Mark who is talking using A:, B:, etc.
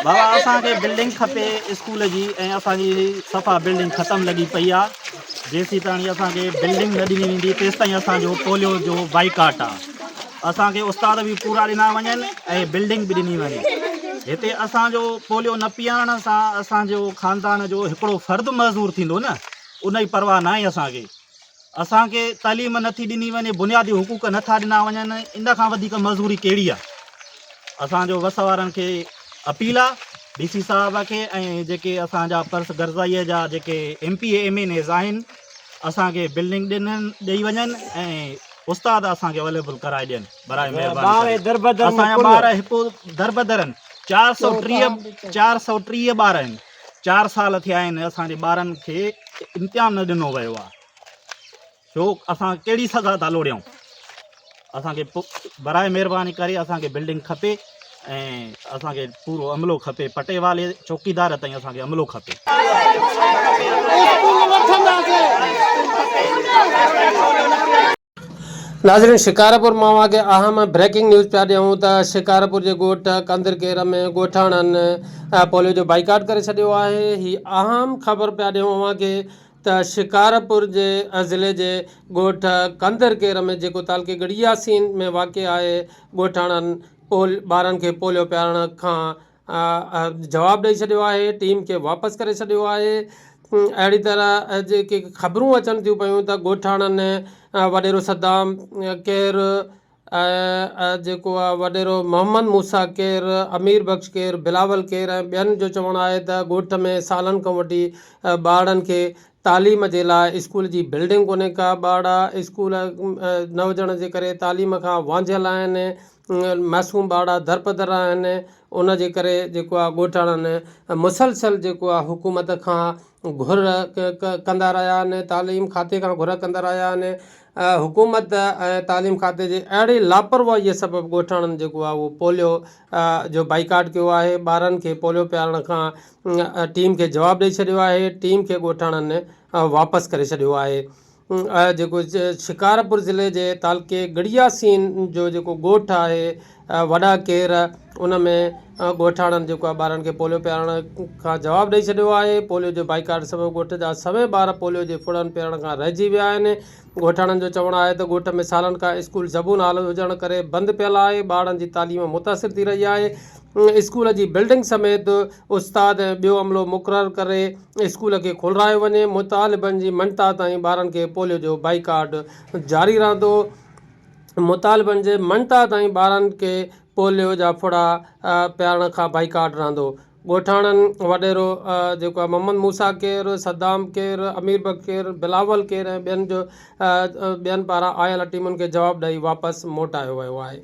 A: بابا اسان کي بلڊنگ کپي اسڪول جي ۽ اسان جي صفا بلڊنگ ختم لڳي پئي آ جيسيتاڻي اسان کي بلڊنگ نه ڏني ويندي تيستائين اسان جو پوليو جو بائيڪاٽ آ اسان کي استاد به پورا ڏنا وڃن ۽ بلڊنگ به ڏني وڃي هتي اسان جو پوليو نه پيارڻ سان اسان جو خاندان جو هڪڙو فرد معذور ٿيندو نه ان جي پرواهه ناهي اسان کي اسان کي تعليم نه ٿي ڏني وڃي، بنيادي حقوق نه ٿا ڏنا وڃن، ان کان وڌيڪ معذوري ڪهڙي آ؟ اسان جو وس وارن کي اپيل آ ڊي سي صاحب کي ۽ جيڪي اسان جا پرس غرضائي جا جيڪي M P A M N As آهن اسان کي بلڊنگ ڏنن ڏئي وڃن ۽ استاد اسان کي اويليبل ڪرائي ڏين برائي مهرباني ڪري اسان جا ٻار هڪ دربدر آهن 430 430 ٻار آهن چار سال ٿيا آهن اسان جي ٻارن کي امتحان نه ڏنو ويو آهي ڇو اسان ڪهڙي سزا ٿا لوڙيون اسان کي برائي مهرباني ڪري اسان کي بلڊنگ کپي ۽ اسان کي پورو عملو کپي پٽيوالي چوڪيدار تائين اسان کي عملو کپي.
B: ناظرين شڪارپور مان اوهان کي اهم بريڪنگ نيوز پيا ڏيون ته شڪارپور جي ڳوٺ ڪنڌرڪير ۾ ڳوٺاڻن پوليو جو بائيڪاٽ ڪري ڇڏيو آهي هي اهم خبر پيا ڏيون اوهان کي ته شڪارپور جي ضلعي جي ڳوٺ ڪنڌرڪير ۾ جيڪو تعلقي ڳڙهي ياسين ۾ واقع آهي ڳوٺاڻن پول ٻارن کي پوليو پيارڻ کان جواب ڏئي ڇڏيو آهي ٽيم کي واپس ڪري ڇڏيو آهي اهڙي طرح جيڪي خبرون اچن ٿيون پيون ته ڳوٺاڻن وڏيرو صدام کير ۽ جيڪو آهي وڏيرو محمد موسيٰ کير امير بخش کير بلاول کير ۽ ٻين جو چوڻ آهي ته ڳوٺ ۾ سالن کان وٺي ٻارڙن کي تعليم جي لاء اسڪول جي بلڊنگ ڪونهي ڪا ٻارڙا اسڪول نه هجڻ جي ڪري تعليم کان وانجهيل آهن معصوم ٻارڙا درپدر آهن ان جي ڪري جيڪو آهي ڳوٺاڻن مسلسل جيڪو آهي حڪومت کان گهر ڪندا رهيا آهن تعليم کاتي کان گهر ڪندا رهيا آهن حڪومت ۽ تعليم کاتي جي اهڙي لاپرواهي سبب ڳوٺاڻن جيڪو آهي اهو پوليو جو بائيڪاٽ ڪيو آهي ٻارن کي پوليو پيارڻ کان ٽيم کي جواب ڏئي ڇڏيو آهي ٽيم کي ڳوٺاڻن واپس ڪري ڇڏيو آهي جيڪو شڪارپور ضلعي جي تعلقي ڳڙهياسين جو جيڪو ڳوٺ آهي وڏا ڪير ان ۾ ڳوٺاڻن جيڪو آهي ٻارن کي پوليو پيارڻ کان جواب ڏئي ڇڏيو آهي پوليو جي بائيڪاٽ سبب ڳوٺ جا سوين ٻار پوليو جي ڦڙن پيارڻ کان رهجي ويا آهن ڳوٺاڻن جو چوڻ آهي ته ڳوٺ ۾ سالن کان اسڪول زبون حالت هجڻ ڪري بند پيل آهي ٻارڙن جي تعليم متاثر ٿي رهي آهي اسڪول جي بلڊنگ سميت استاد ۽ ٻيو عملو مقرر ڪري اسڪول کي کولرايو وڃي، مطالبن جي مڃتا تائين ٻارن کي پوليو جو بائيڪاٽ جاري رهندو، مطالبن جي مڃتا تائين ٻارن کي پوليو جا ڦڙا پيارڻ کان بائيڪاٽ رهندو، ڳوٺاڻن وڏيرو جيڪو آهي محمد موسيٰ ڪير، صدام ڪير، امير بخش ڪير، بلاول ڪير ۽ ٻين جو ٻين پاران آيل ٽيمن کي جواب ڏئي واپس موٽايو ويو آهي.